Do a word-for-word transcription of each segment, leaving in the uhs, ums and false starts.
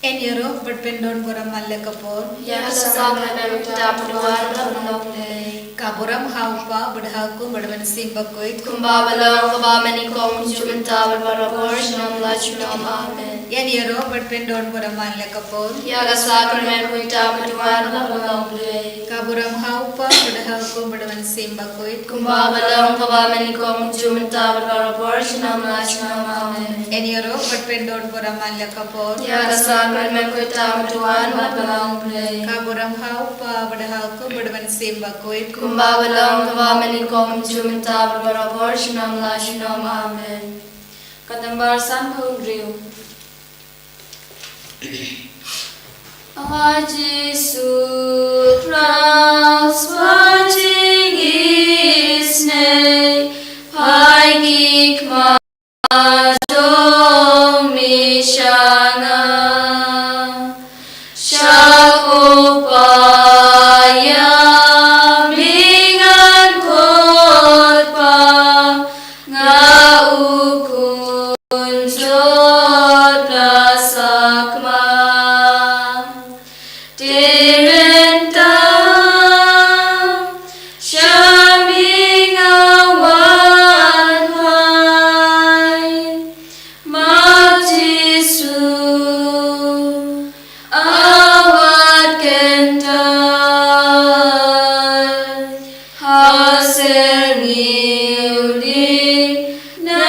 Yn ïaroh bad pyndon burom man la ka por. Ïa ka sakrament uta u Trai ba la long Blei. Ka burom ha u Kpa bad ha u Khun bad ha u Mynsiem Bakhuid. Kumba ba long kaba mynnyngkong mynta bad barabor junom la junom. Amen. Yn ïaroh bad pyndon burom man la ka por. Ïa ka sakrament uta u Trai ba la long Blei. Ka burom ha u Kpa bad ha u Khun bad ha u Mynsiem Bakhuid. Kumba ba long kaba mynnyngkong mynta bad barabor junom la junom. Amen. Yn ïaroh bad pyndon burom man la ka por. Ïa ka sakrament uta u Trai ba la long Blei. Ka burom ha u Kpa bad ha u Khun bad ha u Mynsiem Bakhuid. Kumba ba long kaba mynnyngkong mynta bad barabor junom la junom. Amen. Ka Nambar san phew hynriew. A Jisu Khrist, ba jingïaseng, phai khmih jong me sha nga. Sha ko païa me ngan khot, Pa, nga u khun jot la sakma. Te mynta sha me nga wan phai, ma Jisu, a wat kyntait. Ha syrngiew dih na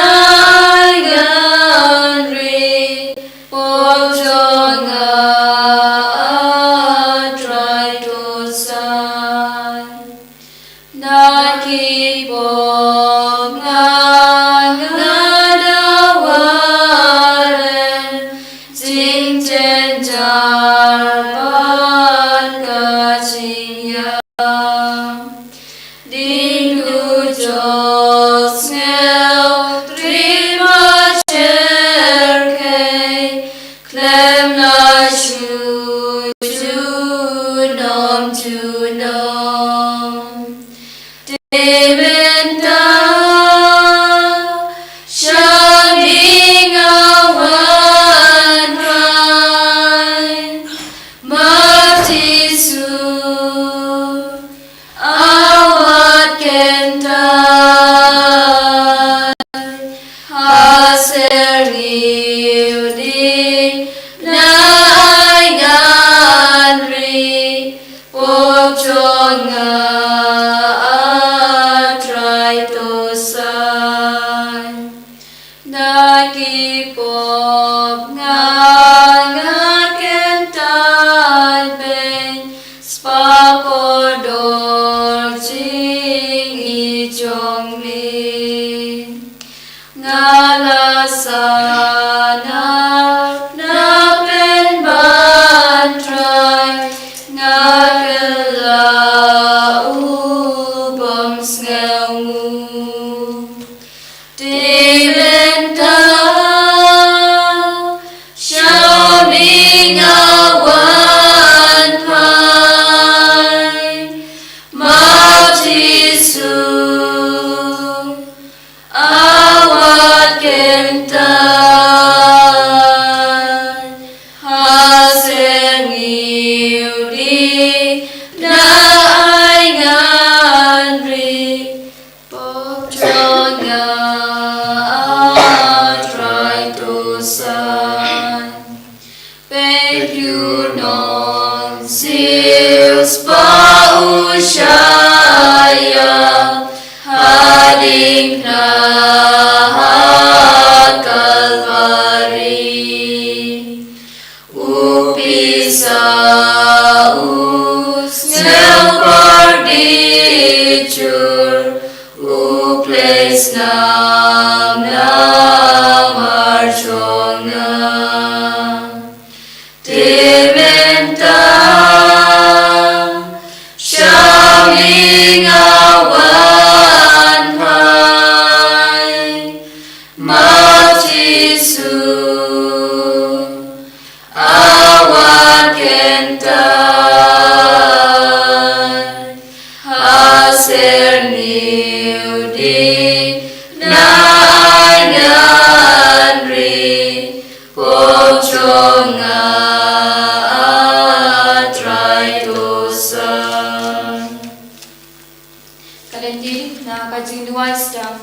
ai ngan ri, pop jong nga, a Trai to sai. Na ki pop nga, nga da waren, jingtynjar bad ka jingïap. Ding duh jong sngewthuh, rit bad shyrkhei, khlem la shu junom junom. Te mynta sha me nga wan phai, ma Jisu, a wat kyntait. Ha syrngiew dih na ai ngan ri, pop jong nga, a Trai to sai. Na ki pop nga, nga kyntait beiñ, spah kordor jingïeit jong me. Nga la sahnarphna pynban Trai, nga kylla u bym sngewnguh. Te mynta sha me nga wan phai, ma Jisu, a wat kyntait. Ha syrngiew dih na ai ngan ri, pop jong nga, a Trai to sai. Peit, u nongsiew spah u shah ïap ha diengphna ha Kalbari. U pisa, u sngewpyrdit jur, u khlei snam namar jong nga. Te mynta sha me nga wan phai, ma Jisu, a wat kyntait. Ha syrngiew dih na Duwai sdang.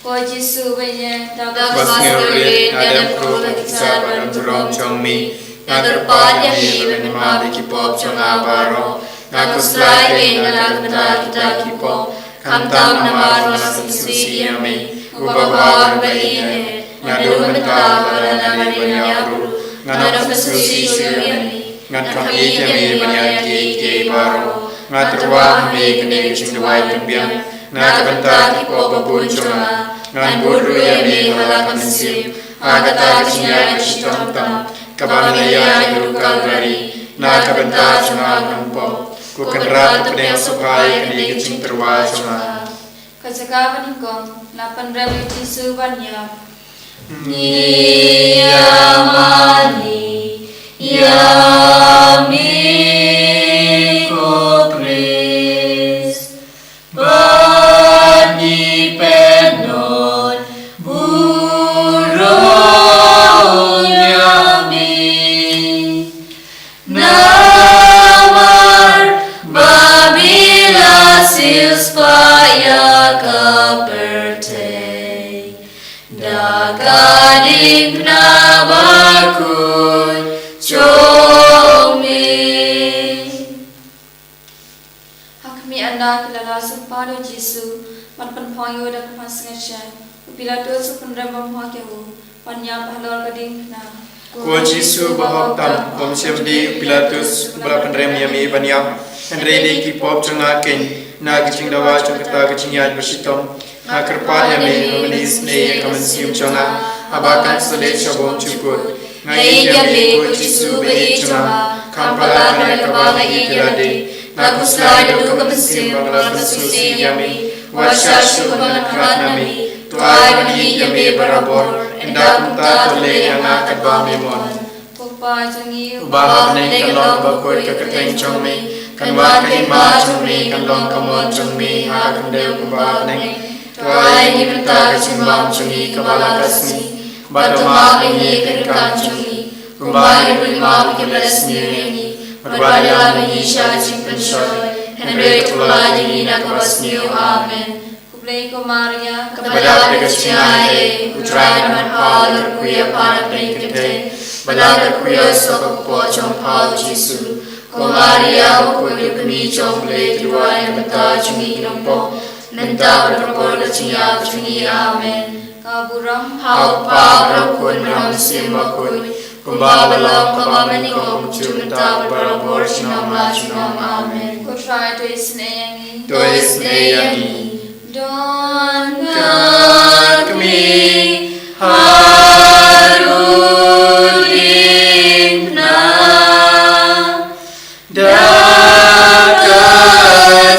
Ko Jisu ba ïeit, da kaba sngew rit nga dep kruh ha ki kjat ban burom jong me. Nga kyrpad ïa me ban map ïa ki pop jong nga baroh. Nga khuslai kein na ka bynta kita ki pop, khamtam namar ba nga la pynsngewsih ïa me, uba bha bad uba ïeit. Naduh mynta bad la nadien ban ïap ruh, ngan ym pynsngewsih shuh ïa me. Ngan kham ïeit ïa me ban ïa kiei kiei baroh. Nga tyrwa ha me kane ka jingduwai pynbiang na ka bynta ki pop ba bun jong nga. Ngan bud ruh ïa me ha la ka mynsiem ha kata ka jingïaid shitom tam kaba me la ïaid haduh Kalbari na ka bynta jong nga u nongpop. Ko Kynrad, to pdiang sngewbha ïa kane ka jingtyrwa jong nga. Ka jaka ba nyngkong, la pynrem ïa u Jisu ban ïap. Ngi ïa mane ïa me ko Khrist, bad ngi pynbun burom ïa me. Namar ba me la siewspah ïa ka pyrthei da ka diengphna bakhuid jong me. Ha khmih, ynda ki la la sngewpar ïa u Jisu ban pynphong ïa u da ka phang sngewsih, u Pilatus u pynrem ban phong ïa u ban ïap halor ka diengphna. Ko Jisu ba hok tam, ym shym dei u Pilatus uba la pynrem ïa me ban ïap, hynrei dei ki pop jong nga kein na ka jingdawa jong kata ka jingïaid bashitom. Nga kyrpad ïa me ba men isynei ïa ka mynsiem jong nga haba kan sa leit sha bymjukut. Nga ïeit ïa me ko Jisu ba ïeit jong nga, kham palat na kaba nga ïeit ïa lade. Nga khuslai naduh ka mynsiem ba nga la pynsngewsih ïa me. Wat shah shuh ba ngan khlad na me. To ai ba ngan ïeit ïa me barabor, ynda kumta to leh ïa nga katba me mon. Ko Pa jong ngi uba ha bneng, kan long kaba khuid ka kyrteng jong me. Kan wan ka hima jong me, kan long ka mon jong me ha ka khyndew kumba ha bneng. To ai ïa ngi mynta ka jingbam jong ngi kaba la ka sngi. Bad to map ïa ngi ïa ka ryngkang jong ngi, kumba ngi ruh ngi map ïa kiba la sniew ïa ngi. Bad wat ïalam ïa ngi sha ka jingpynshoi, hynrei to pyllait ïa ngi na kaba sniew. Amen. Khublei ko Maria, kaba dap da ka jingai, U Trai u don bad pha, la kyrkhu ïa pha na pdeng ki kynthei, bad la kyrkhu ïa u soh ka kpoh jong pha u Jisu. Ko Maria bakhuid, U Kmie jong U Blei, to duwai na ka bynta jong ngi ki nongpop, mynta bad ha ka por ka jingïap jong ngi. Amen. Ka burom ha U Kpa, bad ha U Khun, bad ha U Mynsiem Bakhuid, kumba ba long, kaba mynnyngkong, kumjuh mynta bad barabor, junom la junom. Amen. Ko Trai to isynei ïa ngi. To isynei ïa ngi. Don ka kmie haduh diengphna, da ka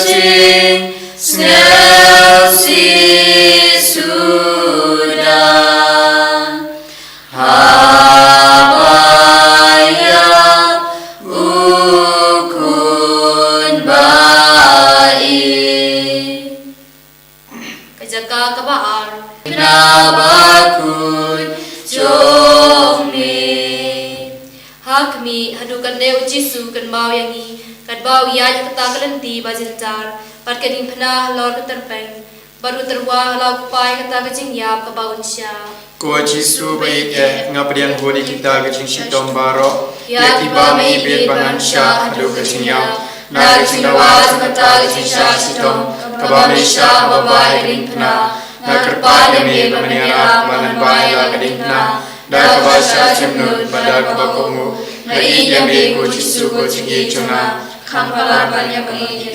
jingsngewsih suda, haba ïap u Khun ba ïeit. Ka jaka kaba ar. Na bakhuid jong me. Ha khmih, haduh katne U Jisu u kynmaw ïa ngi, katba u ïaid ha kata ka lynti ba jynjar, bad ka diengphna halor ka tyrpeng, bad u tyrwa ha la U Kpa ïa kata ka jingïap kaba un shah. Ko Jisu ba ïeit eh, nga pdiang bun ïa kita ki jingshitom baroh, ïa kiba me ibit ba ngan shah haduh ka jingïap, na ka jingdawa jong kata ka jingshah shitom kaba me shah haba bai ha ka diengphna. Nga kyrpad ïa me ba men ïarap ba ngan bai ha la ka diengphna da kaba shah jemnud bad da kaba kohnguh. Nga ïeit ïa me ko Jisu ko jingïeit jong nga, kham palat ban ïa me.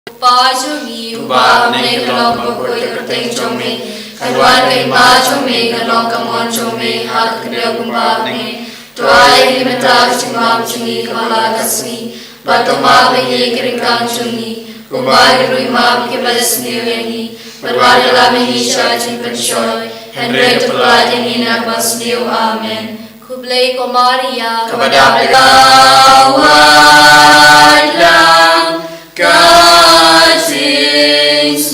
Ko Pa jong ngi uba ha bneng, kan long kaba khuid ka kyrteng jong me, kan wan ka hima jong me, kan long ka mon jong me ha ka khyndew kumba ha bneng. To ai ïa ngi mynta ka jingbam jong ngi kaba la ka sngi, bad to map ïa ngi ïa ki ryngkang jong ngi, kumba ngi ruh ngi map ïa kiba la sniew ïa ngi, bad wat ïalam ïa ngi sha ka jingpynshoi, hynrei to pyllait ïa ngi na kaba sniew. Amen. Khublei ko Maria, kaba dap da ka wad lang ka jingsngewsih.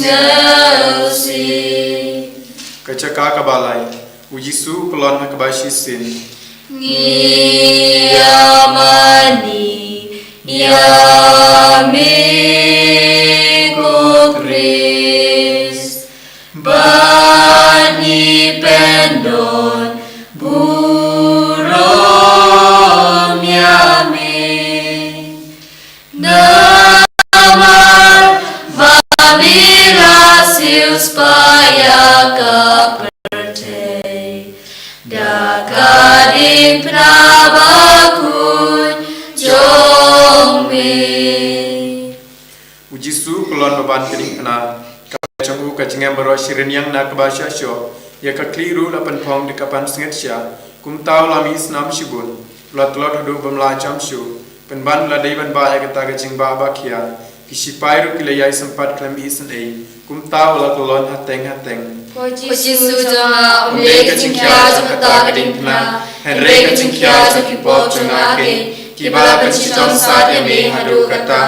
Ka jaka kaba lai. U Jisu u pynlong ha kaba shisien. Ngi ïa mane ïa me ko Khrist, Namar ba me la siew spah ïa ka pyrthei da ka diengphna bakhuid jong me. U Jisu u kyllon ba ban ka diengphna, ka jong u ka jingem baroh shi rynïeng na kaba sha shoh, ïa ka khlieh ruh la pynphong da ka pansngiat sha. Kumta u la mih snam shibun, u la tlot haduh ba um lah jam shuh. Pynban u la dei ban bah ïa kata ka jingbah ba khia. Ki shipai ruh ki la ïai sympat khlem isynei. Kumta u la kyllon hateng hateng. Ko Jisu jong nga, ym dei ka jingkhia jong kata ka diengphna, hynrei ka jingkhia jong ki pop jong nga keiñ, kiba la pynshitom sat ïa me haduh katta.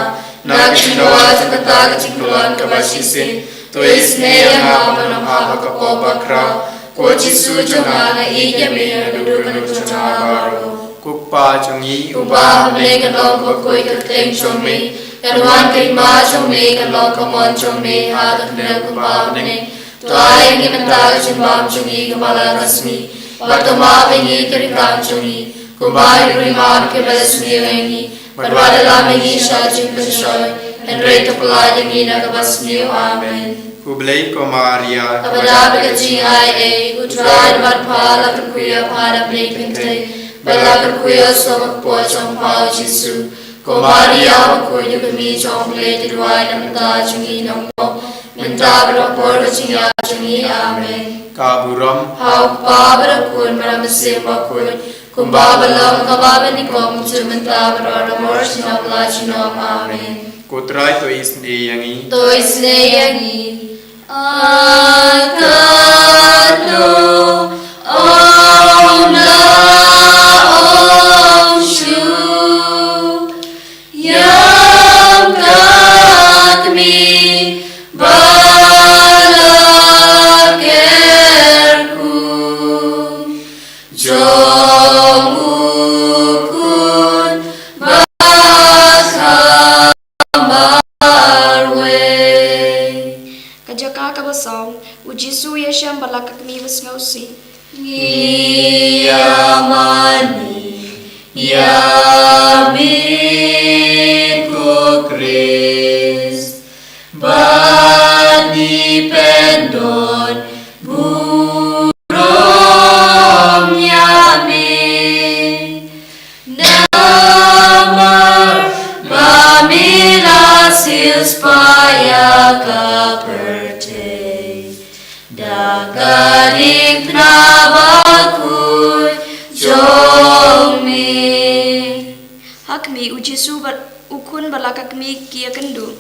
Na ka jingdawa jong kata ka jingkyllon kaba shisien, to isynei ïa nga, uba nym hap ha ka pop bakhraw. Ko Jisu jong nga, nga ïeit ïa me naduh ka dur jong nga baroh. Ko Kpa jong ngi uba ha bneng, kan long kaba khuid ka kyrteng jong me, kan wan ka hima jong me, kan long ka mon jong me ha ka khyndew kumba ha bneng. To ai ïa ngi mynta ka jingbam jong ngi kaba la ka sngi, bad to map ïa ngi ki ryngkang jong ngi, kumba ngi ruh ngi map ïa kiba la sniew ïa ngi. Bad wat lam ïa ngi sha jingpynshoi, hynrei to pyllait ïa ngi na kaba sniew. Amen. Khublei ko Maria, kaba dap da ka jingaiei, U Trai u don bad pha, la kyrkhu ïa pha na pdeng ki kynthei, bad la kyrkhu ïa u soh bakhuid jong pha u Jisu. Ko Maria bakhuid, U Kmie jong U Blei, to duwai na ka bynta jong ngi ki nongpop, mynta bad ha ka por ka jingïap jong ngi. Amen. Ka burom ha U Kpa bad ha U Khun bad ha U Mynsiem Bakhuid, kumba ba long, kaba nyngkong, mynta bad baroh, junom la junom. Amen. Ko Trai to isynei ïa ngi. To isynei ïa ngi. A katno ong la ong shuh ïa ka kmie ba la kyrkhu jong U Khun ba kha marwei. Ka jaka kaba saw. U Jisu u ïashem bad la ka kmie basngewsih. Ngi ïa mane ïa me ko Khrist, bad ngi pyndon burom ïa me. Namar ba me la siew spah ïa ka pyrthei da ka diengphna bakhuid jong me. Ha khmih, U Jisu bad U Khun bad la ka kmie ki ïakynduh.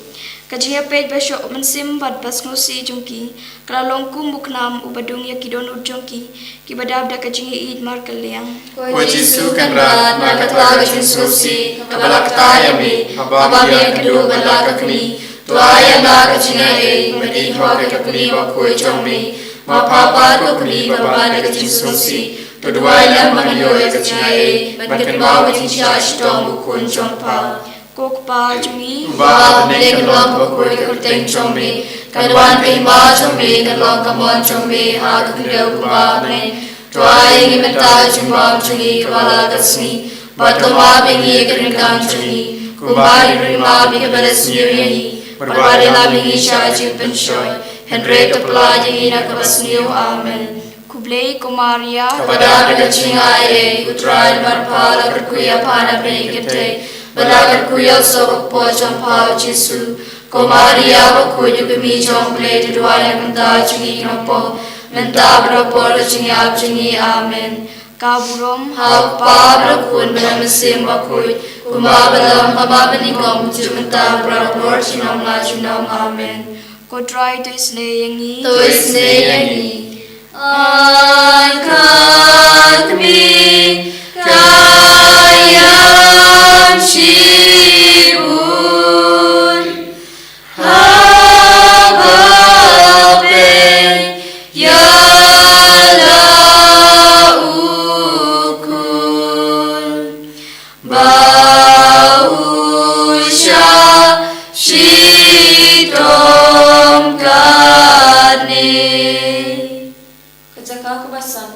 Ka jingïapeit bashoh mynsiem bad basngewsih jong ki ka la long kum u khnam uba dung ïa ki dohnud jong ki, kiba dap da ka jingïaieit markylliang. Ko Jisu Kynrad, na kata ka jingsngewsih kaba la kta ïa me haba me ïakynduh bad la ka kmie, to ai ïa nga ka jingaiei ban ïehok ïa ka pli bakhuid jong me. Ma pha pat, ko kmie, ba ban da ka jingsngewsih, to duwai lem ba ngan ïoh ïa ka jingaiei ban kynmaw ka jingshah shitom U Khun jong pha. Ko Kpa jong ngi uba ha bneng, kan long kaba khuid ka kyrteng jong me, kan wan ka hima jong me, kan long ka mon jong me ha ka khyndew kumba ha bneng. To ai ïa ngi mynta ka jingbam jong ngi kaba la ka sngi, bad to map ïa ngi ïa ki ryngkang jong ngi, kumba ngi ruh ngi map ïa kiba la sniew ïa ngi, bad wat ïalam ïa ngi sha jingpynshoi, hynrei to pyllait ïa ngi na kaba sniew. Amen. Khublei ko Maria, kaba dap da ka jingaiei, U Trai u don bad pha, la kyrkhu ïa pha na pdeng ki kynthei, bad la kyrkhu ïa u soh bakhuid jong pha U Jisu. Ko Maria bakhuid, U Kmie jong U Blei, to duwai na ka bynta jong ngi ki nongpop, mynta bad ha ka por ka jingïap jong ngi. Amen. Ka burom ha U Kpa bad ha U Khun bad ha U Mynsiem Bakhuid, kumba ba long, kumba ba nyngkong, mynta bad ha ka por junom la junom. Amen. Ko Trai to isynei ïa ngi. To isynei ïa ngi. A ka kmie ka ïam shibun, haba peit ïa la U Khun ba u shah shitom katne. Ka jaka kaba san.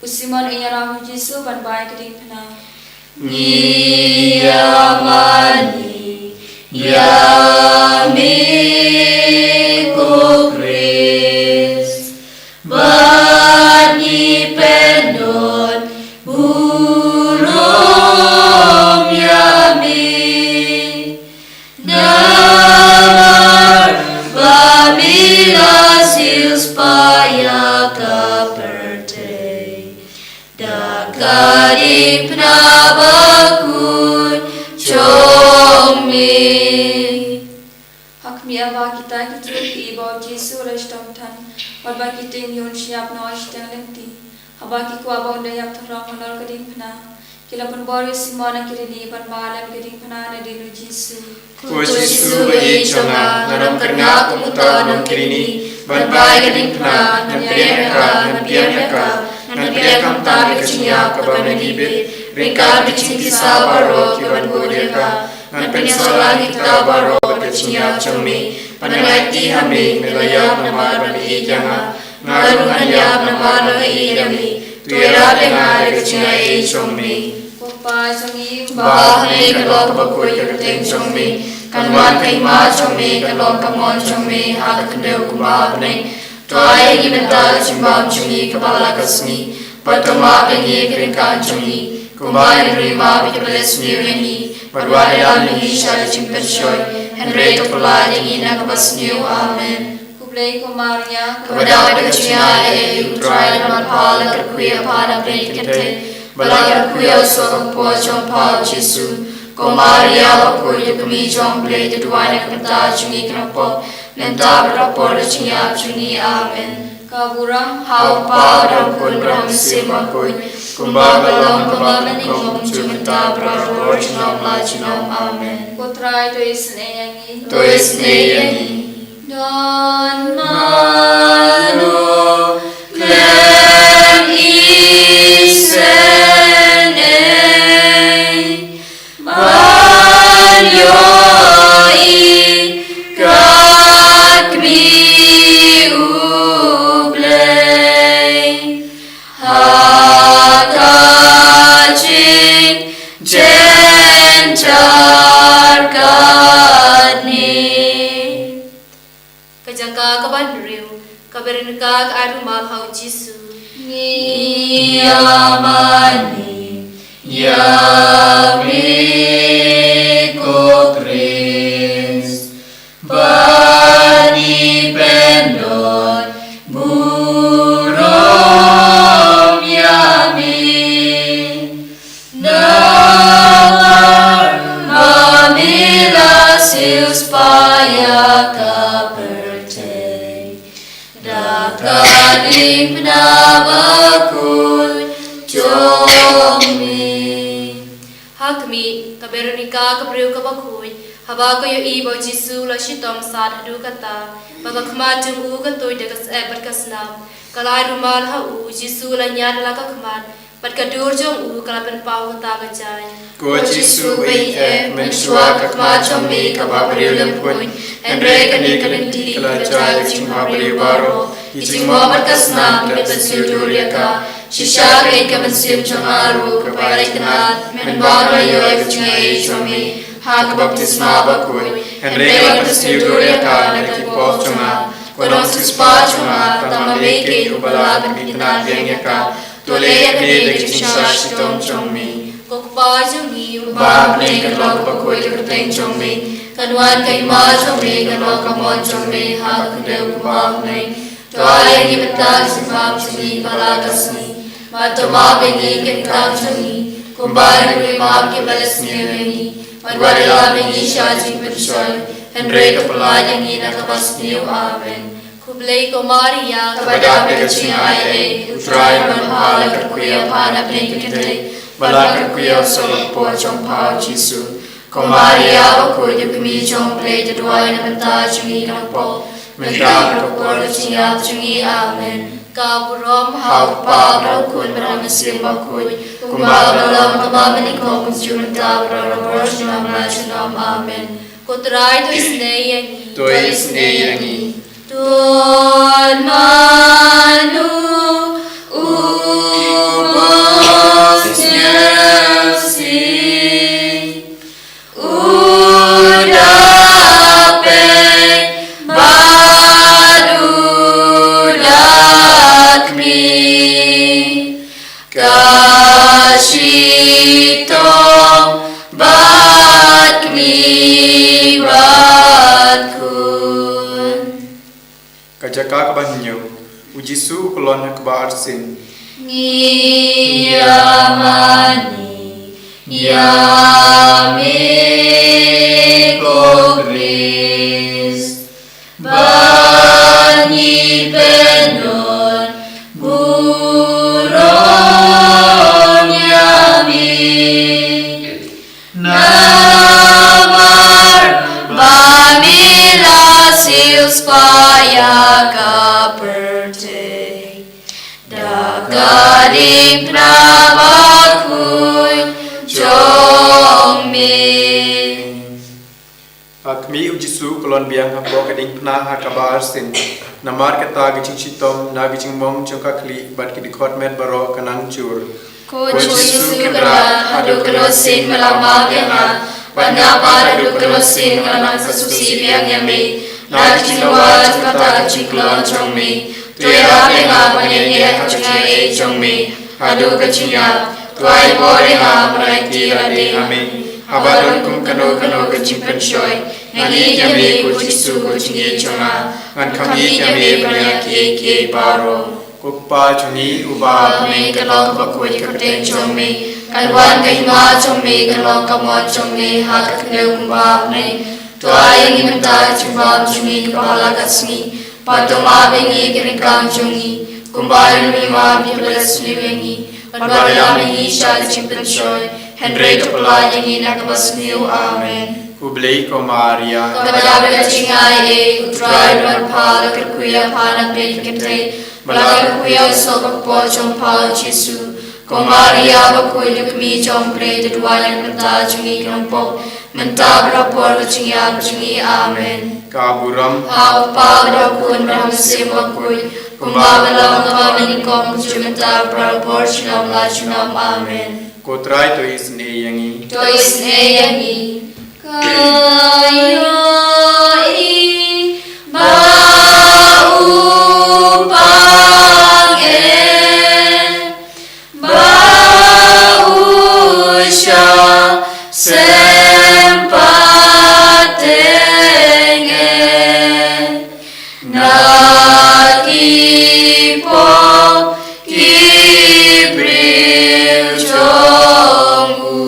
U Simon u ïarap ha U Jisu ban bai ka diengphna. Ngi ïa mane ïa me ko Khrist, bad ngi pyndonkam burom ïa me. Namar ba me la siewspah ïa ka pyrthei da ka diengphna bakhuid jong me. Ha khmih, haba kita ki briew ki i ba u Jisu u la shitom than, bad ba ki tieng ïa u shyiap noh shiteng lynti, haba ki kwah ba un da ïap throng halor ka diengphna, ki la pynbor ïa u Simon na Kirene ban bah lem ka diengphna nadien u Jisu. Ko Jisu ba ïeit jong nga, ngan ym kyrngah kum uta u nongkirene ban bah ïa ka diengphna. Ngan pdiang ïa ka, ngan pdiang ïa ka, ngan pdiang khamtam ïa ka jingïap kaba me la bit ryngkat bad ki jingkisa baroh kiban bud ïa ka. Ngan pynsol lang ïa kita baroh bad ka jingïap jong me, bad ngan aiti ha me, me la ïap namar ba me ïeit ïa nga. Nga ruh ngan ïap namar ba nga ïeit ïa me. To ïarap ïa nga da ka jingaiei jong me. Ko Pa jong ngi, kumba ha bneng ka long kaba khuid ha ka kyrteng jong me. Kan wan ka hima jong me, kan long ka mon jong me ha ka khyndew kumba ha bneng. To ai ïa ngi mynta ka jingbam jong ngi kaba la ka sngi, bad to map ïa ngi ïa ki ryngkang jong ngi, kumba ngi ruh ngi map ïa kiba leh sniew ïa ngi, bad wat ïalam ïa ngi sha ka jingpynshoi, hynrei to pyllait ïa ngi na kaba sniew. Amen. Khublei ko Maria, kaba dap da ka jingaiei, U Trai u don bad pha, la kyrkhu ïa pha na pdeng ki kynthei, bad la kyrkhu ïa u soh ka kpoh jong pha u Jisu. Ko Maria bakhuid, U Kmie jong U Blei, to duwai na ka bynta jong ngi ki nongpop, mynta bad ha ka por ka jingïap jong ngi. Amen. Ka burom ha U Kpa bad ha U Khun bad ha U Mynsiem Bakhuid, kumba ka la long, kumba mynnyngkong, kumjuh mynta bad barabor, junom la junom. Amen. Ko Trai to isynei ïa ngi. To isynei ïa ngi. Don mano khlem isynei ban ïohi ka kmie U Blei ha ka jingjynjar katne. Ka jaka kaba hynriew, ka Berenika ka ai rumal ha u Jisu. Ngi ïamane ïa me ko Khrist, bad ngi pyndonkam burom ïa me. Namar ba me la siewspah ïa ka pyrthei da ka diengphna bakhuid jong me. Ha khmih, ka Berenika ka briew kaba khuid, haba ka ïohi ba u Jisu u la shitom sat haduh katta, bad ka khmat jong u ka tuid da ka syep bad ka snam, ka la ai rumal ha u, u Jisu u la ñiad la ka khmat, bad ka dur jong u ka la pynpaw kata ka jaiñ. Ko Jisu ba ïeit, mynshuwa ka khmat jong me kaba briew lymphun, hynrei kane ka lynti ka la jai da ka jingbhabriew baroh. Ki jingmong bad ka snam ki la pynsniew dur ïa ka. Shisha kane ka mynsiem jong nga ruh kaba ïaid itynnad mynba nga la ïoh ïa ka jingaiei jong me ha ka baptisma bakhuid, hynrei ka la pynsniew dur ïa ka na ki pop jong nga. Ko Nongsiewspah jong nga, tang ma me keiñ uba lah ban pynitynnad biang ïa ka. To leh ïa kane da ka jingshah shitom jong me. Ko Kpa jong ngi uba ha bneng, kan long kaba khuid ka kyrteng jong me. Kan wan ka hima jong me, kan long ka mon jong me ha ka khyndew kumba ha bneng. To ai ïa ngi mynta ka jingbam jong ngi kaba la ka sngi. Bad to map ïa ngi ki ryngkang jong ngi, kumba ngi ruh ngi map ïa kiba leh sniew ïa ngi. Bad wat ïalam ïa ngi sha ka jingpynshoi, hynrei to pyllait ïa ngi na kaba sniew. Amen. Khublei ko Maria, kaba dap da ka jingaiei, U Trai u don bad pha, la kyrkhu ïa pha na pdeng ki kynthei, bad la kyrkhu ïa u soh ka kpoh jong pha u Jisu. Ko Maria bakhuid, U Kmie jong U Blei, to duwai na ka bynta jong ngi ki nongpop, mynta bad ha ka por ka jingïap jong ngi. Amen. Ka burom ha U Kpa bad ha U Khun bad ha U Mynsiem Bakhuid, kumba ka la long, kumba mynnyngkong, kumjuh mynta bad barabor, junom la junom. Amen. Ko Trai to isynei ïa ngi. To isynei ïa ngi. Don mano u bym sngewsih, u da Ka jaka kaba hynñiew, u Jisu u kyllon ha kaba arsien. Ngi ïamane ïa me ko Khrist, ba ngi pyndonkam burom ïa me. Namar ba me la siewspah ïa ka pyrthei da ka diengphna bakhuid jong me. Ha khmih, u Jisu u kyllon biang hapoh ka diengphna ha kaba arsien. Namar kata ka jingshitom na ka jingmong jong ka khlieh bad ki dkhot met baroh ka nang jur. Ko Jisu, kynrad, haduh katno sien me la map ïa nga, bad nga pat haduh katno sien nga la nang sa sngewsih biang ïa me. Na ka jingdawa jong kata ka jingkyllon jong me, to ïarap ïa nga ban ïaineh ha ka jingaiei jong me haduh ka jingïap. To ai bor ïa nga ban aiti lade ha me haba don kum kano kano ka jingpynshoi. Ngan ïeit ïa me ko Jisu ko jingïeit jong nga, ngan kham ïeit ïa me ban ïa kiei kiei baroh. Ko Kpa jong ngi uba ha bneng, kan long kaba khuid ka kyrteng jong me, kan wan ka hima jong me, kan long ka mon jong me ha ka khyndew kumba ha bneng. To ai ïa ngi mynta ka jingbam jong ngi kaba ha la ka sngi, bad to map ïa ngi ki ryngkang jong ngi, kumba ngi map ïa kiba la sniew ïa ngi, bad wat ïalam ïa ngi sha ka jingpynshoi, hynrei to pyllait ïa ngi na kaba sniew. Amen. Khublei ko Maria, kaba dap da ka jingaiei, U Trai u don bad pha, la kyrkhu ïa pha na pdeng ki kynthei, bad la kyrkhu ïa u soh bakpoh jong pha u Jisu. Ko Maria bakhuid, U Kmie jong U Blei, to duwai ïa ngi mynta ka jinglong pop, mynta bad ha ka por ka jingïap jong ngi. Amen. Ka burom ha U Kpa bad ha U Khun bad ha U Mynsiem Bakhuid, kumba ka long kaba ha banyngkong, kumjuh mynta bad ha ka por junom la junom. Amen. Ko Trai, to isynei ïa ngi. To isynei ïa ngi. Ka ïohi ba u pang eh, ba u shah sem pateng eh na ki pop ki briew jong u.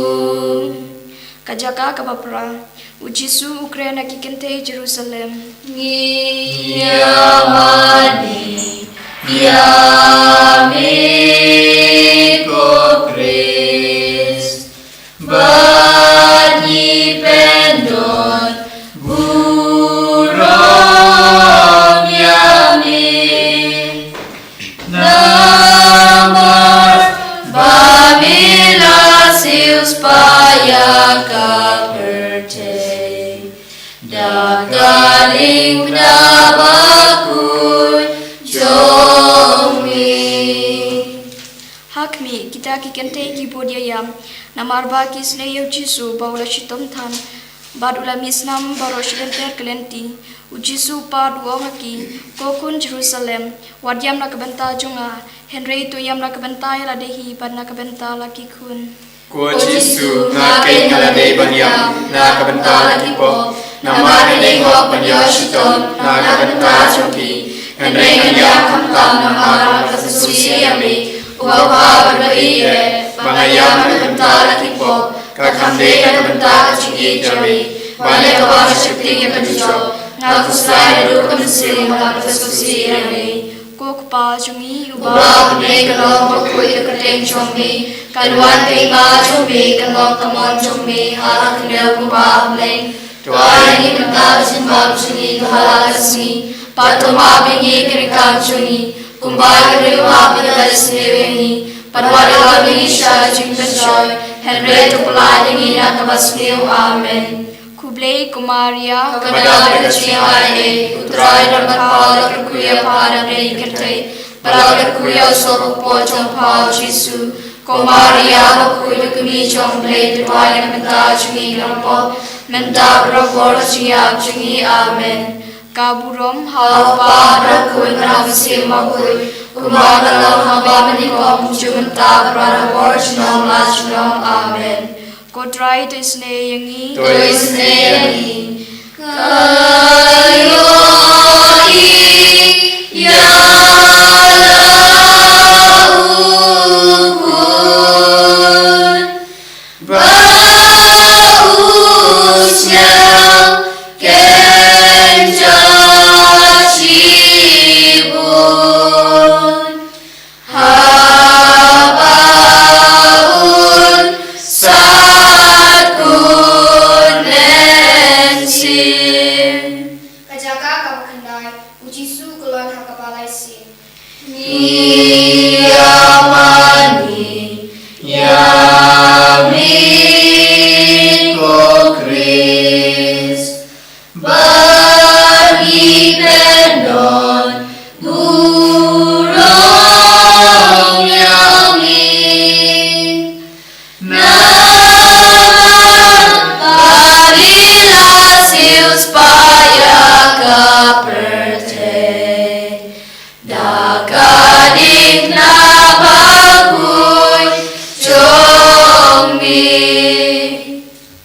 Ka jaka kaba phra. U Jisu u kren ha ki kynthei Jerusalem. Ngi ïamane ïa me ko Khrist, bad ngi pyndonkam burom ïa me. Namar ba me la siewspah ïa ka pyrthei da ka diengphna bakhuid jong me. Ha khmih, kita ki kynthei ki bud ïaïam, namar ba ki isynei ïa u Jisu ba u la shitom than, bad u la mih snam baroh shi lynter ka lynti. U Jisu pat u ong ha ki, Ko khun Jerusalem, wat ïam na ka bynta jong nga, hynrei to ïam na ka bynta ïa lade hi bad na ka bynta la ki khun. Ko Jisu, nga keiñ nga la dei ban ïam na ka bynta la ki pop, namar nga dei hok ban ïoh shitom na ka bynta jong ki. Hynrei ngan ïam khamtam namar ba ka sngewsih ïa me, uba bha bad uba ïeit, ba nga ïam na ka bynta la ki pop, ka kham dei na ka bynta ka jingïeit jong me. Ban ïa kaba nga sheptieng ïa ka dujok, nga khuslai naduh ka mynsiem ba ka sngewsih ïa me. Ko Kpa jong ngi uba ha bneng, kan long kaba khuid ka kyrteng jong me, kan wan ka hima jong me, kan long ka mon jong me ha ka khyndew kumba ha bneng. To ai ïa ngi mynta ka jingbam jong ngi kaba ha la ka sngi, bad to map ïa ngi ki ryngkang jong ngi, kumba ki briew ki map ïa kiba la sniew ïa ngi, bad wat ïalam ïa ngi sha ka jingpynshoi, hynrei to pyllait ïa ngi na kaba sniew. Amen. Khublei ko Maria, kaba dap da ka jingaiei, U Trai u don bad pha, la kyrkhu ïa pha na pdeng ki kynthei, bad la kyrkhu ïa u soh bakpoh jong pha u Jisu. Ko Maria bakhuid, U Kmie jong U Blei, to duwai ïa ngi mynta ka jinglong pop, mynta bad ha ka por ka jingïap jong ngi. Amen. Ka burom ha U Kpa bad ha U Khun bad ha U Mynsiem Bakhuid, kumba ka long ha ba mynnyngkong, kumjuh mynta bad ha ka por junom la junom. Amen. Ko Trai, to isynei ïa ngi. To isynei ïa ngi. Ka Ka jaka kaba khyndai, u Jisu u kyllon ha kaba lai sien. Ïa mane, ïa me ko Khrist, ba ngi pyndonkam burom ïa me. Namar ba me la siewspah ïa ka pyrthei da ka dikna bakhuid jong me.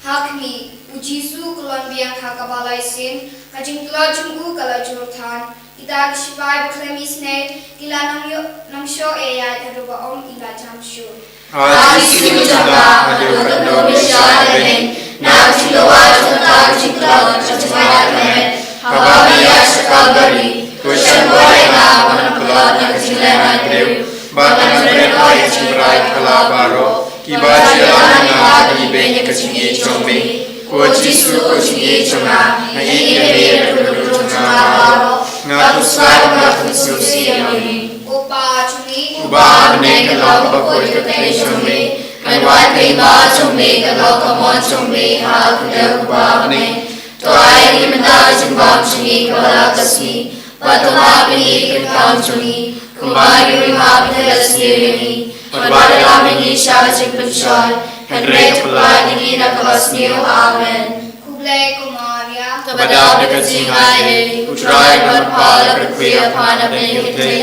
Ha khmih, u Jisu u kyllon biang ha kaba lai sien, ka jingtlot jong u ka la jur than. Kita ki sipai ba khlem isynei ki la nang ïoh, nang shoh ïaid haduh ba ym i la jan shuh. A Jisu jong nga, haduh katno me shah lehnoh na ka jingdawa jong kata ka jingtlot, ka jingmai ka met, haba me ïaid sha Kalbari? To shon bor ïa nga ba ngan pynlong na ka jinglehnoh briew, ba ngan bret ïa ka jingbriew ha la baroh kiba ju ïalam ïa nga ban ibeiñ ïa ka jingïeit jong me. Ko Jisu, ko jingïeit jong nga, nga ïeit ïa me da ka dohnud jong nga baroh. Nga khuslai ba nga la pynsngewsih ïa me. Ko Pa jong ngi uba ha bneng, kan long kaba khuid ka kyrteng jong me, kan wan ka hima jong me, kan long ka mon jong me ha ka khyndew kumba ha bneng. To ai ïa ngi mynta ka jingbam jong ngi kaba la ka sngi. Bad to map ïa ngi ki ryngkang jong ngi, kumba ngi ruh ngi map ïa ki ba sniew ïa ngi. Bad wat ïalam ïa ngi sha ka jingpynshoi, hynrei to pyllait ïa ngi na kaba sniew. Amen. Khublei ko Maria, kaba dap da ka jingaiei, U Trai u don bad pha, la kyrkhu ïa pha na pdeng ki kynthei,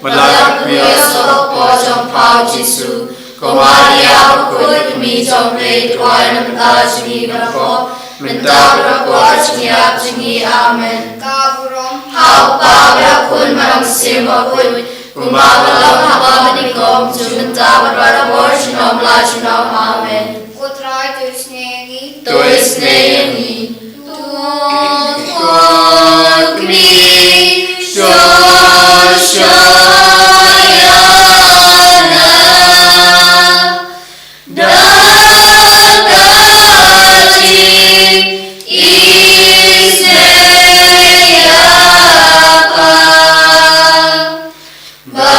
bad la kyrkhu ïa u soh hapoh jong pha u Jisu. Ko Maria bakhuid, ko kmie jong U Blei, to duwai na ka bynta jong ngi kiba pop, mynta bad ha ka por jingïap jong ngi. Amen. Ka burom ha U Kpa bad ha U Khun bad ha U Mynsiem Bakhuid, kumba ka long ha kaba nyngkong, mynta bad barabor, junom la junom. Amen. Ko Trai to isynei ïa ngi. To isynei ïa ngi. To khmih, to shoi ïa nga da ka jingïeit ïa pha. Ba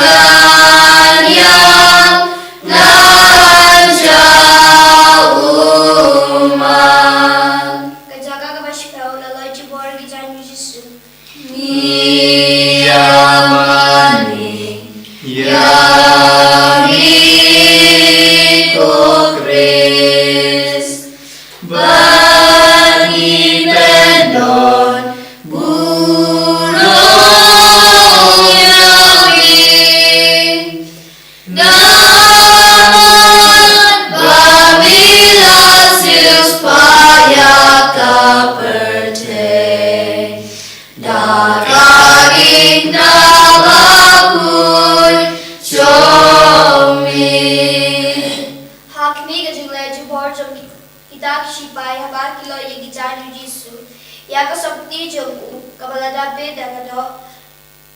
ngan ïap, ngan jaw ummat. Ka jaka kaba shiphew, la leit jubor ki jaiñ u Jisu. Ïa mane, ïa me ko Khrist, ba ngi pyndonkam burom ïa me. Namar ba me la siewspah ïa ka pyrthei da ka dikna bakhuid jong me. Ha khmih, ka jingleit jubor jong ki, kita ki sipai, haba ki leit ïa ki jaiñ u Jisu, ïa ka sopti jong u kaba la dap bit da ka doh,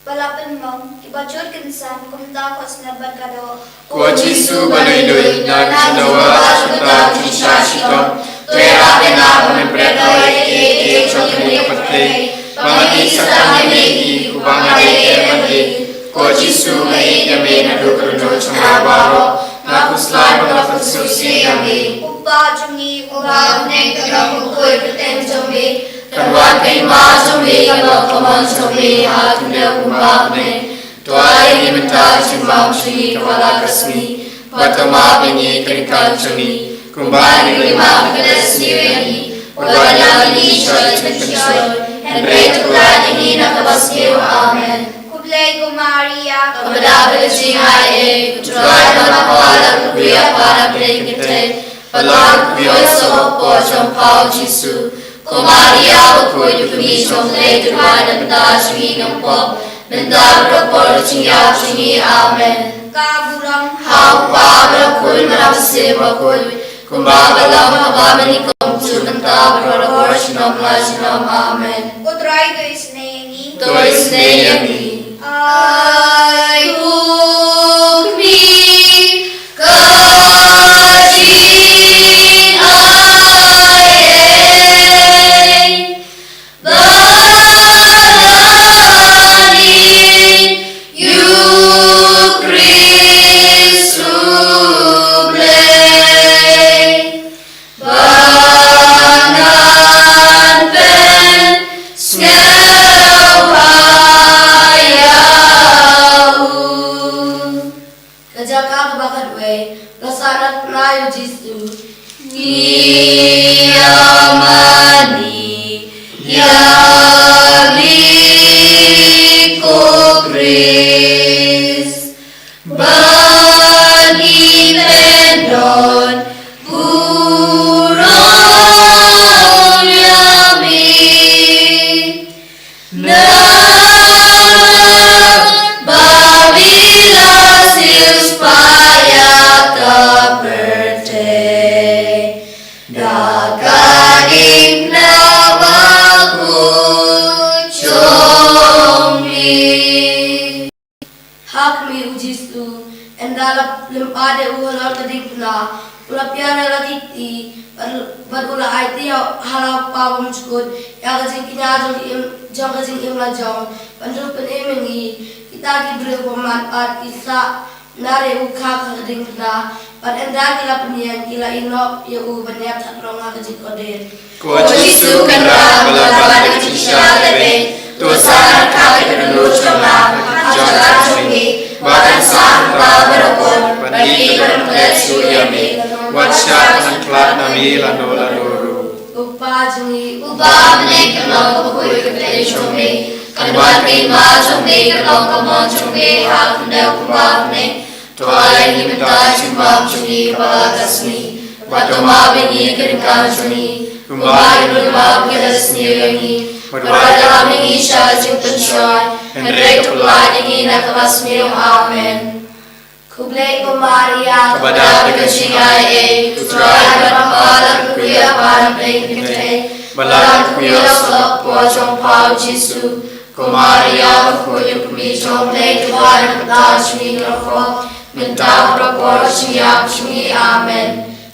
ba la pynmong, kiba jur kynsan, kumta khot snem bad ka doh. Ko Jisu ba nongdui, na ka jingdawa jong kata ka jingshah shitom, to ïarap ïa nga ba ngan bret noh ïa kiei kiei jong kane ka pyrthei, ba ngan ïeit tang ïa me hi, uba nga dei ban ïeit. Ko Jisu, nga ïeit ïa me naduh ka dohnud jong nga baroh. Nga khuslai ba nga la pynsngewsih ïa me. U Kpa jong ngi uba ha bneng, kan long kaba khuid ka kyrteng jong me. Kan wan ka hima jong me, kan long ka mon jong me ha ka khyndew kumba ha bneng. To ai ïa ngi mynta ka jingbam jong ngi kaba la ka sngi. Bad to map ïa ngi ki ryngkang jong ngi, kumba ngi ruh ngi map ïa ki ba sniew ïa ngi. Bad wat ïalam ïa ngi sha ka jingpynshoi, hynrei to pyllait ïa ngi na kaba sniew. Amen. Khublei ko Maria, kaba dap da ka jingaiei, U Trai u don bad pha, la kyrkhu ïa pha na pdeng ki kynthei, bad la kyrkhu ïa u soh hapoh jong pha u Jisu. Ko Maria bakhuid, ko kmie jong U Blei, to duwai na ka bynta jong ngi kiba pop, mynta bad ha ka por jingïap jong ngi. Amen. Ka burom ha U Kpa bad ha U Khun bad ha U Mynsiem Bakhuid, kumba ka long ha kaba nyngkong, mynta bad barabor, junom la junom. Amen. Ko Trai to isynei ïa ngi. To isynei ïa ngi. Ai u khmih, ka jingaiei la lympat ïa u halor ka diengphna, u la pynïar ïa la ki kti, bad, bad u la aiti ha, ha la u kpa bymjukut ïa ka jingkñia jong ka im, jong ka jingim la jong, ban ïoh pynim ïa ngi kita ki briew bymman, bad ki sah nar ïa u kha ha ka diengphna, bad ynda ki la pynïeng ki la ïehnoh ïa u ban ïap hapoh ka jingkordit. Ko Jisu Kynrad, ba la bat da ka jingshisha lade, to sa ryngkat ïa ka dohnud jong nga ha ka jaka jong ngi, bad to sa ryngkat ïa baroh, bad ngi khlem klet shuh ïa me, wat shah ban khlad na me lano lano ruh. U Kpa jong ngi uba ha bneng, kan long bakhuid ka kyrteng jong me, kan wan ka hima jong me, kan long ka mon jong me ha ka khyndew kumba ha bneng. To ai ïa ngi mynta ka jingbam jong ngi kaba la ka sngi, bad to map ïa ngi ki ryngkang jong ngi, kumba ngi ruh ngi map ïa kiba la sniew ïa ngi, bad wat lam ïa ngi sha ka jingpynshoi, hynrei to pyllait ïa ngi na kaba sniew. Amen. Khublei ko Maria, kaba dap da ka jingaiei, U Trai u don bad pha, la kyrkhu ïa pha na pdeng ki kynthei, bad la kyrkhu ïa u soh hapoh jong pha u Jisu. Ko Maria, Bakhuid, U Kmie jong U Blei, to duwai ïa ngi ki dohnud, mynta bad ha ka por ka jingïap jong ngi. Amen.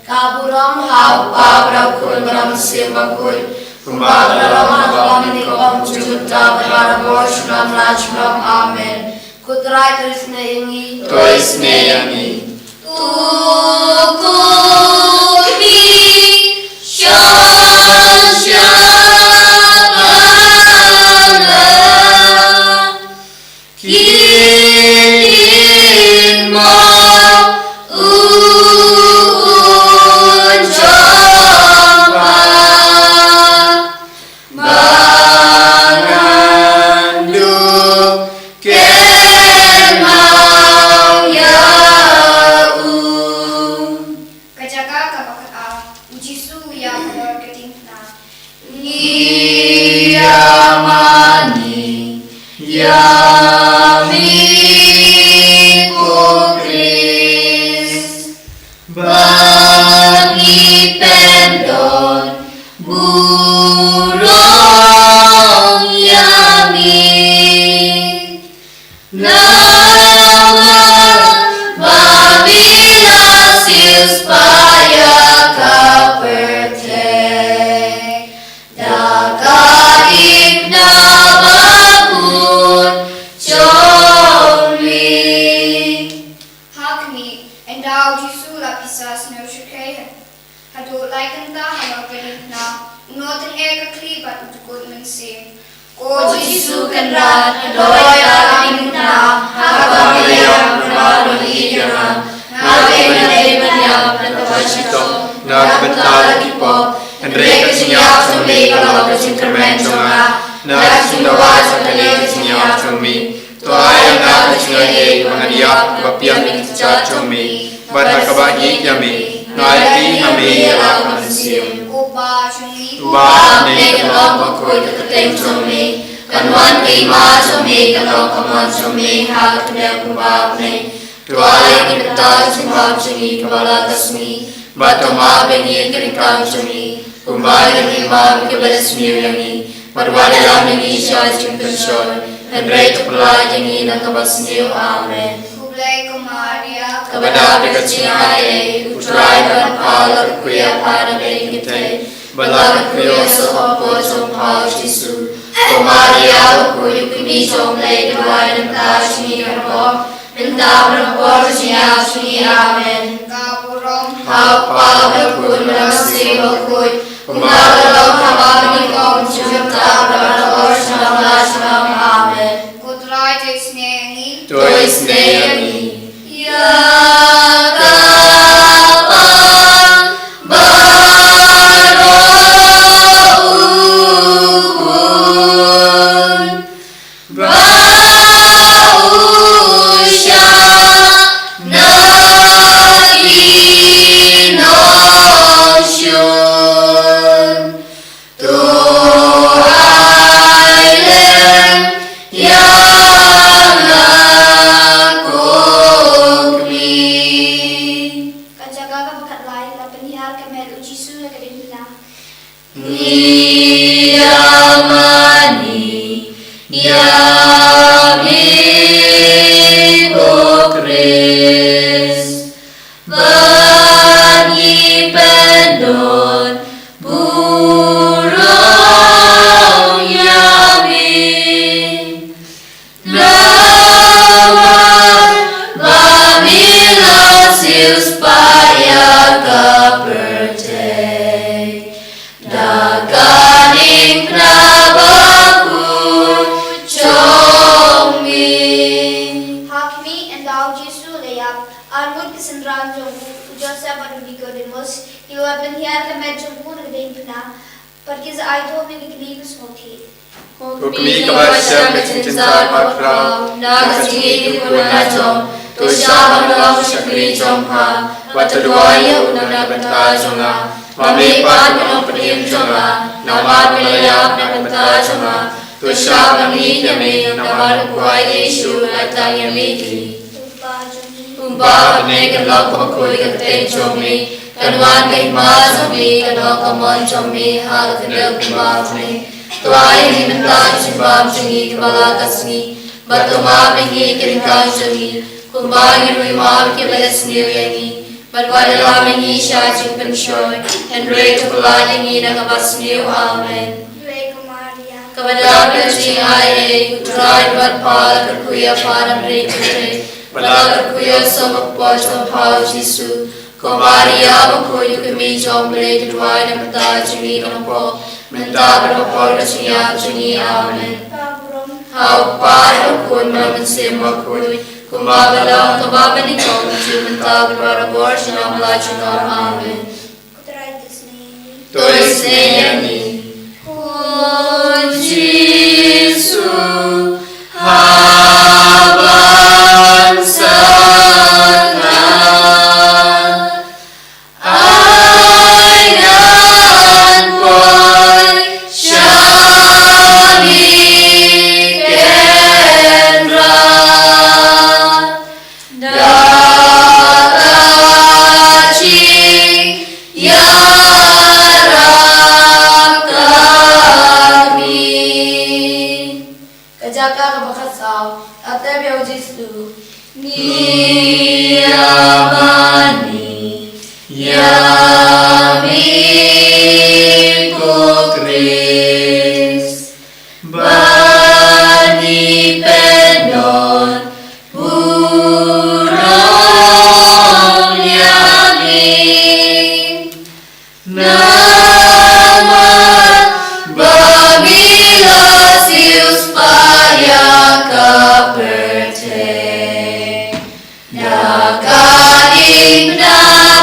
Ka burom ha U Kpa bad ha U Khun bad ha U Mynsiem Bakhuid, kumba ka la long, ha kaba nyngkong, mynta bad barabor, junom la junom. Amen. Ko Trai, to isynei ïa ngi. To isynei ïa ngi. To khmih sha, sha Allah. Kin mo u un jong pha, ba ngan duh kynmaw ïa u. Ka jaka kaba khatar, U Jisu u ïap halor ka diengphna. Ngi ïa mane ïa me ko Khrist, ba ngi pyndon burom ïa me. Namar ba me la siewspah ïa ka pyrthei da ka diengphna babun jong me. Ha khmih, ynda U Jisu u la pisa sniew shyrkhei, haduh lai kynta halor ka diengphna, u nongtyngeh ka khlieh bad u dkut mynsiem. Ko Jisu Kynrad, pyndonkam ïa ka diengphna ha kaba me ïap namar ba me ïeit ïa nga. Nga ruh nga dei ban ïap na kaba shitom na ka bynta ki pop. Hynrei ka jingïap jong me ka long ka jingkyrmen jong nga, na ka jingdawa jong kane ka jingïap jong me. To ai ïa nga ka jingaiei ba ngan ïap ha kaba pdiang ïa ki kjat jong me, bad ha kaba ïeit ïa me, ngan aiti ha me ïa la ka mynsiem. Uba ha bneng, kan long bakhuid ka kyrteng jong me, kan wan ka hima jong me, kan long ka mon jong me ha ka khyndew kumba ha bneng. To ai ïa ngi mynta ka jingbam jong ngi kaba la ka sngi, bad to map ïa ngi ki ryngkang jong ngi, kumba ngi ruh ngi map ïa kiba la sniew ïa ngi, bad wat ïalam ïa ngi sha ka jingpynshoi, hynrei to pyllait ïa ngi na kaba sniew. Amen. Khublei ko Maria, kaba dap da ka jingaiei, U Trai u don bad pha, la kyrkhu ïa pha na pdeng ki kynthei, bad la kyrkhu ïa u soh hapoh jong pha u Jisu. Ko Maria, Bakhuid, U Kmie jong U Blei, to duwai ïa ngi mynta ka jingsniew, mynta bad ha ka por ka jingïap jong ngi. Amen. Ka burom ha U Kpa, ha U Khun, ha U Mynsiem Bakhuid, kumba ka la long ha kaba nyngkong, mynta bad barabor, junom la junom. Amen. Ko Trai, to isynei ïa ngi. To isynei ïa ngi. Ïa kaba baroh u bun, ba u shah na ki nongshun. To ai lem ïa nga ko Kmie. Ka jaka kaba khatlai, la pynhiar ka met U Jisu na ka diengphna. Ngi ïa mane ïa me ko Khrist. Ko kmie kaba shem ka jingjynjar bakhraw na ka jingïeit jong u khun la jong, to shah ban long shakri jong pha, bad to duwai ïa u na ka bynta jong nga. Ma me pat u nongpynim jong nga, namar me la ïap na ka bynta jong nga. To shah ban ïeit ïa me namar u kwah ïa Jisu u la tang ïa me hi. Kumba ha bneng kan long ka bakhuid ka kyrteng jong me, kan wan ka hima jong me, kan long ka mon jong me ha ka khyndew kumba ha bneng. To ai ïa ngi mynta ka jingbam jong ngi kaba la ka sngi, bad to map ïa ngi ki ryngkang jong ngi, kumba ngi ruh ngi map ïa kiba leh sniew ïa ngi. Bad wat ïalam ïa ngi sha jingpynshoi, hynrei to pynlait ïa ngi na kaba sniew. Amen. Kaba dap ka jingaiei, U Trai u don bad pha, la kyrkhu ïa pha na barit jong ki kmie, bad la kyrkhu ïa u son ka kpoh jong pha u Jisu. Ko Maria bakhuid, kmie jong U Blei, to duwai na ka bynta jong ngi ki nongpop, mynta bad ha ka por ka jingïap jong ngi. Amen. Ha U Kpa, ha U Khun, ha U Mynsiem Bakhuid, kumba ka long kaba mynnyngkong, mynta bad barabor, junom la junom. Amen. To isynei ïa ngi. Ko Jisu, haba ngan sah, ai ngan poi sha mi kynrad. Da ka jingïarap ka kmie. Ka jaka kaba khatsaw, la tep ïa u Jisu. Ngi ïa mane ïa me ko Khrist. Ba ngi pyndonkam burom ïa me. Namar ba me la siew spah ïa ka pyrthei da ka diengphna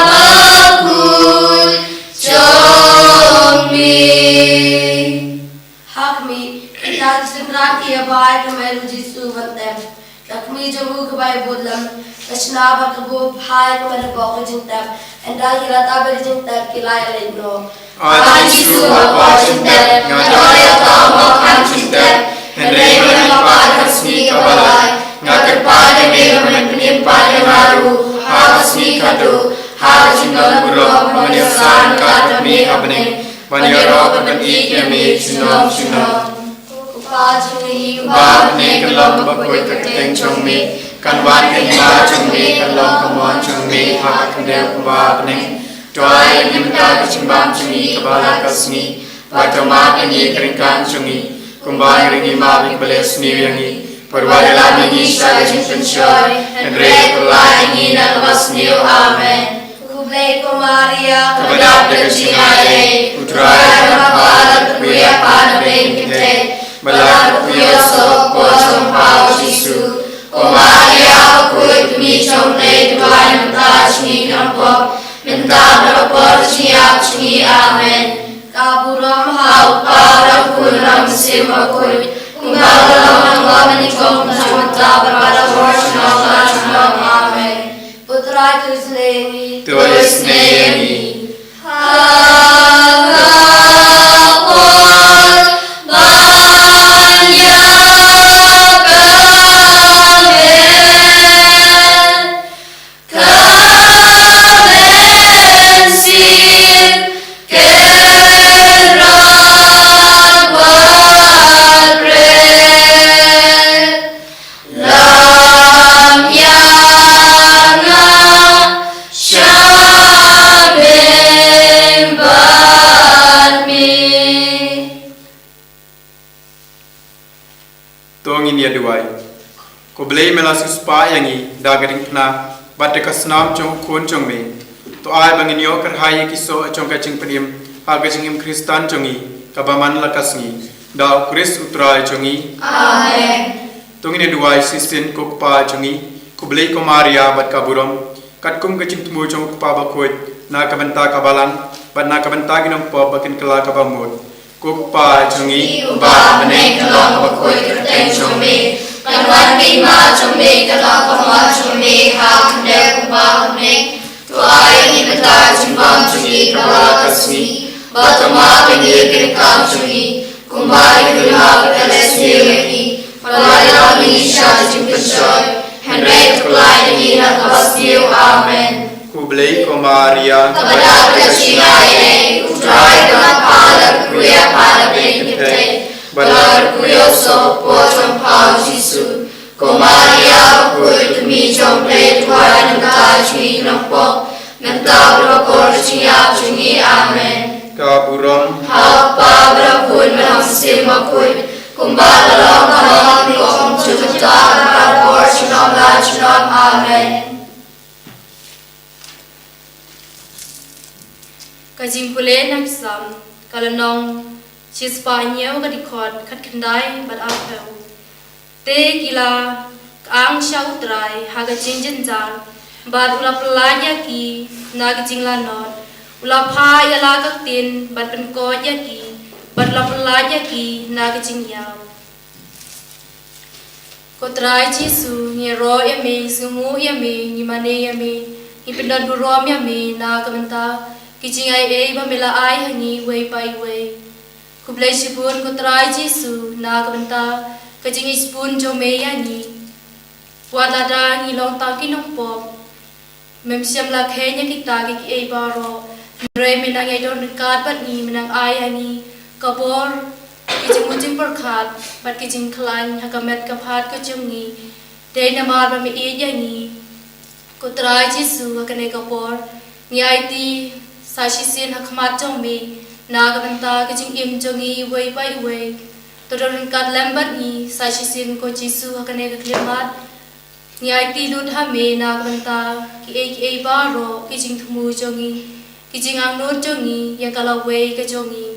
bakhuid jong me. Ha khmih, kita ki synran ki ïa bai ka met u Jisu ban tep. La khmih jong u ka bai bud lem, ka shna bad ka buh bha ïa ka met hapoh ka jingtep. Ynda ki la tap ïa ka jingtep ki la ïa leit noh. A Jisu, hapoh jingtep nga don ïa ka mawkhang jingtep. Hynrei mynta ha ka sngi kaba lai nga kyrpad ïa me ba men pynim pat ïa nga ruh ha ka sngi kaba khatduh, ha ka jingdon burom ba ngan ïasan kat bad me ha bneng. Ban ïaroh bad ban ïeit ïa me junom junom. Ko Kpa jong ngi uba ha bneng, kan long bakhuid ka kyrteng jong me, kan wan ka hima jong me, kan long ka mon jong me ha ka khyndew kumba ha bneng. To ai ïa ngi mynta ka jingbam jong ngi kaba la ka sngi, bad to map ïa ngi ki ryngkang jong ngi, kumba ngi ruh ngi map ïa kiba leh sniew ïa ngi. Bad wat ïalam ïa ngi sha ka jingpynshoi, hynrei pynlait ïa ngi na kaba sniew. Amen. Khublei ko Maria, kaba dap da ka jingaiei, U Trai u don bad pha, la kyrkhu ïa pha na pdeng ki kynthei, bad la kyrkhu ïa u son ka kpoh jong pha u Jisu. Ko Maria bakhuid, kmie jong U Blei, to duwai na ka bynta jong ngi ki nongpop, mynta bad ha ka por ka jingïap jong ngi. Amen. Ka burom ha U Kpa, ha U Khun, ha U Mynsiem Bakhuid, kumba ka long mynnyngkong, mynta bad barabor, junom la junom. Amen. U Trai to isynei ïa ngi. To isynei ïa ngi. Ha ka por ban ïap ka met, ka mynsiem kynrad wat bret. Lam ïa nga sha bynta bad me. To ngin ïa duwai. Ko Blei, me la siewspah ïa ngi da ka diengphna bad da ka snam jong u Khun jong me. To ai ba ngin ïoh kyrhai ïa ki soh jong ka jingpynim ha ka jingim Khristan jong ngi kaba man la ka sngi, da u Khrist u Trai jong ngi. Amen. To ngin ïa duwai shisien. Ko Kpa jong ngi, ko Blei, ko Maria bad ka burom, katkum ka jingthmu jong u Kpa bakhuid, na ka bynta ka balang bad na ka bynta ki nongpop ba kin kylla kaba mut. Ko Kpa jong ngi uba ha bneng, kan Imat jong me ka long ka mon jong me ha khyndew kumba ha bneng. To ai ïa ngi mynta ka jingbam jong ngi kaba la ka sngi. Bad to map ïa ngi ki ryngkat jong ngi kumba ngi ruh ngi map ïa kiba la sniew ïa ngi. Bad wat ïalam ïa ngi sha ka jingpynshoi, hynrei to pynlait ïa ngi na kaba sniew. Amen. Khublei ko Maria, kaba dap ka jingaiei, U Trai u don bad pha, bad la kyrkhu ïa pha na pdeng ki pyrthei, bad la kyrkhu ïa u soh hapoh jong pha u Jisu. Ko Maria bakhuid, ka kmie jong U Blei, to duwai namar kata jong ngi ki nongpop, mynta bad ha ka por ka jingïap jong ngi. Amen. Ka burom ha U Kpa bad ha U Khun bad ha U Mynsiem Bakhuid, kumba ka long, ka long, ka long, kumjuh mynta, bad ha ka por junom la junom. Amen. Ka jingpule na ka Salm, ka lynnong shispah hynñiew, ka dkhot khatkhyndai bad arphew. Te ki la kyang sha U Trai ha ka jingjynjar, bad u la pynlait ïa ki na ka jinglanot. U la phah ïa la ka ktien bad pynkoit ïa ki, bad u la pynlait ïa ki na ka jingïap. Ko Trai Jisu, ngi ïaroh ïa me, ngi sngewnguh ïa me, ngi mane ïa me, ngi pyndon burom ïa me na ka bynta ki jingaiei ba me la ai ha ngi iwei pa iwei. Khublei shibun ko Trai Jisu na ka bynta ka jingïeit shibun jong me ïa ngi. Wat lada ngi long tang ki nongpop, mem shym la kheiñ ïa kita kiei kiei baroh. Hynrei me nang ïai don ryngkat bad ngi, me nang ai ha ngi ka bor, ki jingmut jingpyrkhat bad ki jingkhlaiñ ha ka met ka phad ka jong ngi. Dei namar ba me ïeit ïa ngi. Ko Trai Jisu, ha kane ka por ngi aiti sa shisien ha khmat jong me na ka bynta ka jingim jong ngi iwei pa iwei. To don ryngkat lem bad ngi sa shisien ko Jisu ha kane ka khyllipmat. Ngi aiti lut ha me na ka bynta kiei kiei baroh, ki jingthmu jong ngi, ki jingangnud jong ngi ïa ka lawei ka jong ngi.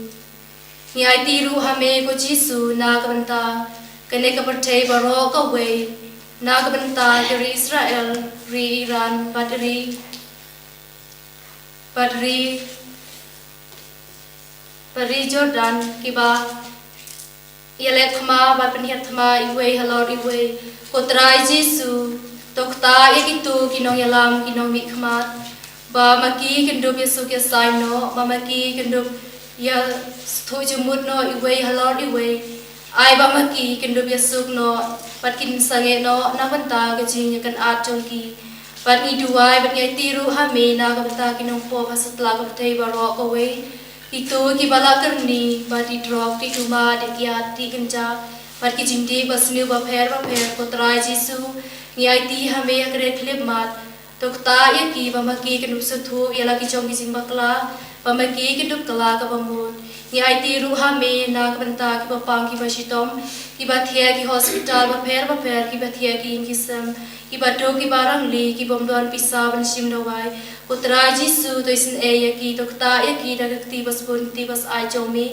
Ngi aiti ruh ha me ko Jisu na ka bynta kane ka pyrthei baroh kawei, na ka bynta ki ri Israel, ri Iran, bad ri, bad ri, bad ri Jordan, kiba ïaleh thma bad pynhiar thma iwei halor iwei. Ko Trai Jisu, to ktah ïa kito ki nongïalam, ki nongmihkhmat, ba ma ki kin dup ïasuk ïasaiñ noh, ba ma ki kin dup ïasngewthuh jingmut noh iwei halor iwei. Ai ba ma ki kin dup ïasuk noh bad kin sangeh noh na ka bynta ka jingïakynad jong ki. Bad ngi duwai bad ngi aiti ruh ha me na ka bynta ki nongpop ha satlak ka pyrthei baroh kawei. Kito kiba la kyrni bad dih drok, dih duma, dih kiad, dih kynja, bad ki jingdih basniew bapher bapher, ko Trai Jisu, ngi aiti ha me ha kane ka khyllipmat. To ktah ïa ki ba ma ki kin dup sngewthuh ïa la ki jong ki jingbakla, ba ma ki kin dup kylla kaba mut. Ngi aiti ruh ha me na ka bynta kiba pang kiba shitom, kiba thiah ki hospital bapher bapher, kiba thiah ki ïing ki sem, kiba duk kiba rangli, ki bym don pisa ban shim dawai. Ko Trai Jisu, to isynei ïa ki, to ktah ïa ki da ka kti ba sbun, kti ba syaid jong me.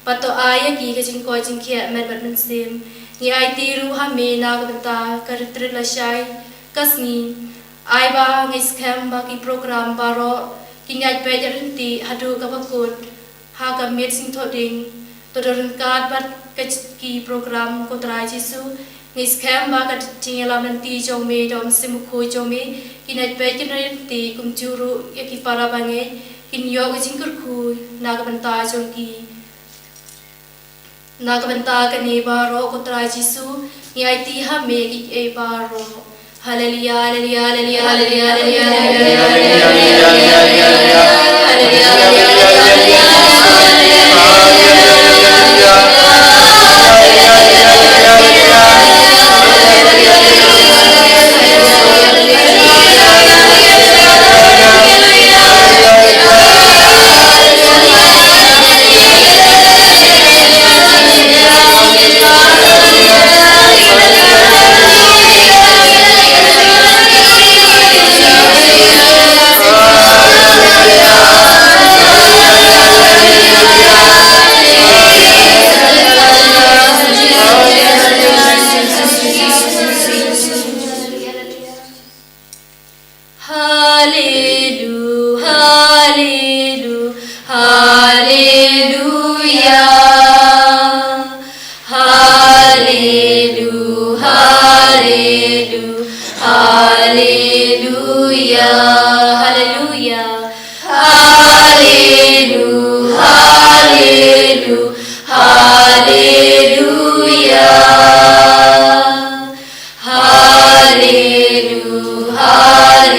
Bad to ai ïa ki ka jingkoit jingkhiah met bad mynsiem. Ngi aiti ruh ha me na ka bynta ka rit rit lashai ka sngi. Ai ba ngi skhem ba ki program baroh kin ïaid beit ïaid ryntih haduh kaba kut ha ka miet sngewthuh ding. To don ryngkat bad ka ki program, ko Trai Jisu. Ngi skhem ba ka jingïalam lynti jong me da u Mynsiem Bakhuid jong me kin ïaid beit kin ïaid ryntih, kumjuh ruh ïa ki para bangeit kin ïoh ka jingkyrkhu na ka bynta jong ki. Na ka bynta kane baroh, ko Trai Jisu, ngi aiti ha me kiei kiei baroh. Haleluya, haleluya, haleluya, haleluya, haleluya.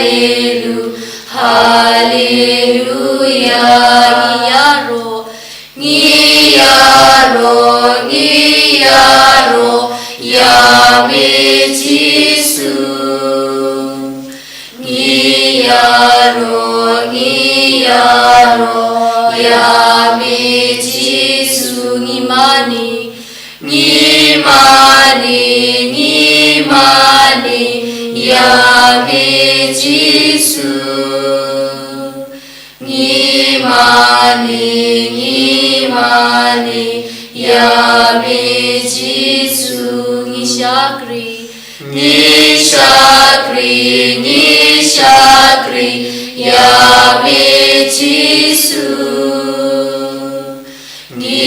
Haleluya, haleluya. Ngi ïaroh, ngi ïaroh, ngi ïaroh ïa me Jisu. Ngi ïaroh, ngi ïaroh ïa me Jisu. Ngi mane, ngi mane, ngi mane ïa me Jisu. Ngi mane, ngi mane ïa me Jisu. Ngi shakri, ngi shakri, ngi shakri ïa me Jisu. Ngi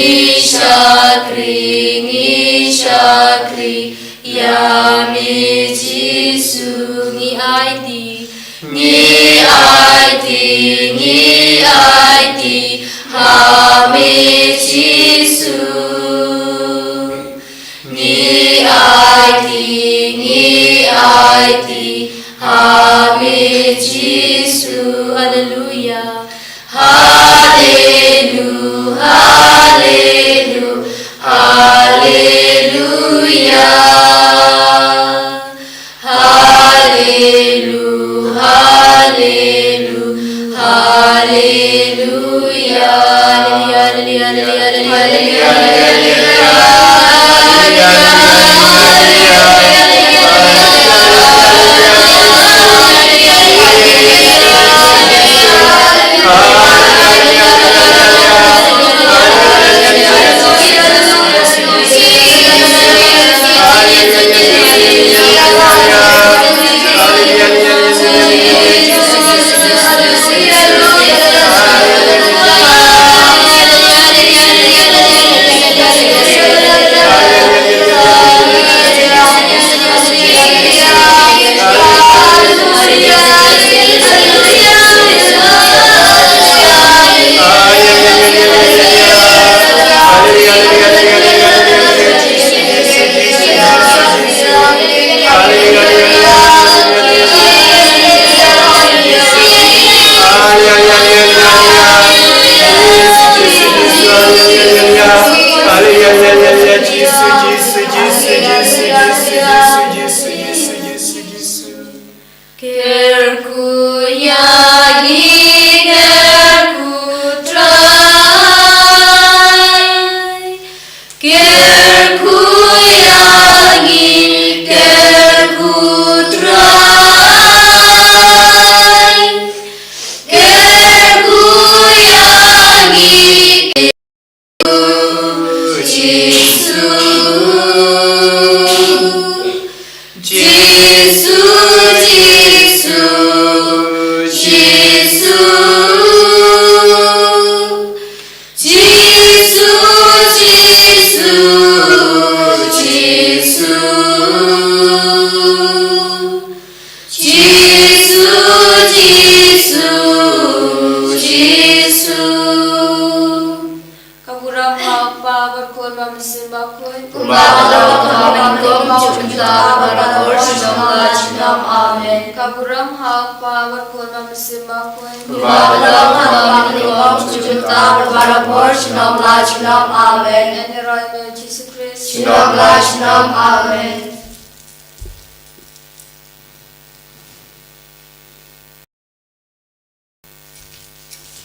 shakri, ngi shakri ïa me Jisu. Ngi aiti, ngi aiti, ngi aiti ha me Jisu. Ngi aiti, ngi aiti ha me Jisu. Haleluya. Haleluya, haleluya, haleluya. Haleluya, haleluya, haleluya. Kyrkhu ïa ngi, kyrkhu Trai. Kyrkhu ïa ngi, kyrkhu Trai. Kyrkhu ïa ngi, Jisu. Jisu, Jisu, Jisu. Jisu, Jisu, Jisu. Jisu, Jisu, Jisu. Ka burom ha u Kpa bad u Khun bad u Mynsiem Bakhuid. Kumba ka long ha kaba nyngkong, mynta bad barabor, junom la junom. Amen. Ka burom ha u Kpa bad u Khun bad u Mynsiem Bakhuid. Kumba ka long ha kaba nyngkong, mynta bad barabor, junom la junom. Amen. Ïaineh rai me Jisu Khrist. Junom la junom. Amen.